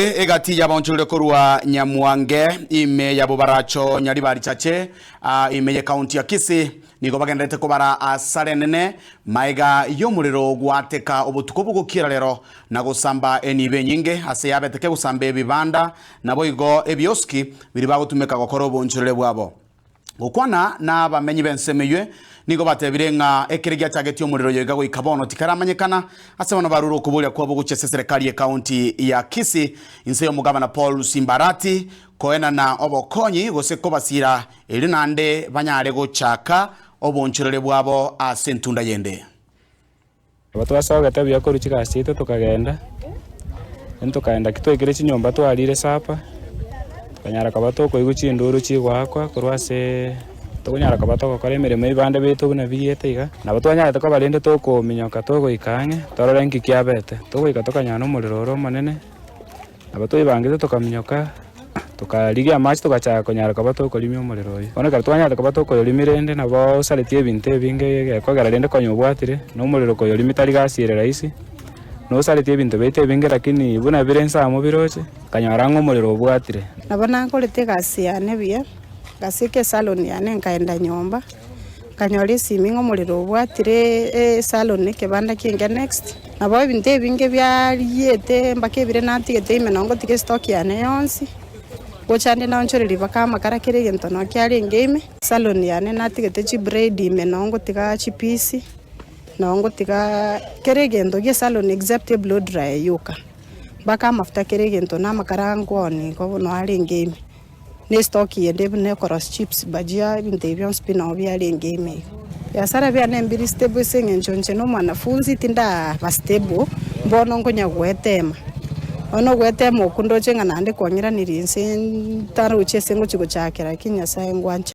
Egati y'abaonchorire korwa Nyamwange ime ya Bobaracho Nyaribari Chache ime y'Ekaunti ya Kisii nigo bagendererete kobara asara enene maega y'omorero gwateka obotuko bogokiera rero na gosamba enibo enyinge ase yabete kegosamba ebibanda naboigo ebioski biria bagotumeka gokora obonchorere bwabo. Gokwana nabamenyi b'ensemo eyio, nigo batebire ng'a ekere giachagetie omorero oyo iga goika bono tikaramanyekana. Ase bono barure okoboria kwabo gochia ase eserekari y'ekaunti ya Kisii inse y'omogabana Paul Simbarati koenana obokonyi gose kobasira erio naende banyare gochaka obonchorere bwabo ase entunda yende. Nabo twasogete buya korwa chigasi chiaito tokagenda, then tokaenda ki twaikire chinyomba twarire supper, tokanyara koba tokoigwa chinduru chigoakwa korwa aseee tokonyara koba togokora emeremo ebibanda biaito buna biyete iga. Nabo twanyarete koba rende tokominyoka togoika ang'e, torore nki kiabete, togoika tokanyora na omorero ore omonene. Nabo twaibangete tokaminyoka, tokarigia amache togachaka konyara koba tokorimia omorero oyio. Bono ekero twanyarete koba tokoyorimia rende nabo osaretie ebinto ebinge gekogera rende konya obwatire, na omorero koyorimia tari gasi ere rahisi, nosaretie ebinto biaito ebinge lakini buna bire inse amo biroche, okanyora ng'a omorero obwatire. Nabo nakorete egasi yane buya, ngasieka esalon yane nkaenda nyomba. Nkanyora esimi ng'a omorero obwatire esalon ekebanda kiainge next, nabo ebinto ebinge biariete mpaka ebire natigete ime nabo ngotiga estock yane yonsi, gocha ande naonchoreria mpaka amakara kera egento noo kiarenge ime. Esalon yane natigete chibraid ime noo ngotiga chipiece, noo ngotiga kera egento gia esalon except eblow dryer yoka, mpaka amafuta kera egento na amakara nkoonia igo noo arenge ime. Ne estoki ende buna ekorosia chips, bhajia, ebinto ebi bionsi pi nao biarenge ime iga. Ebiasara biane mbiri stable ase eng'encho inche na omwanafunzi tindaba stable, mbono nkonya goetema. Bono ogoetema okwo ndoche ng'a naende kwang'iranirie inse ntarochi ase ngochi gochakera lakini Nyasaye ngwancha.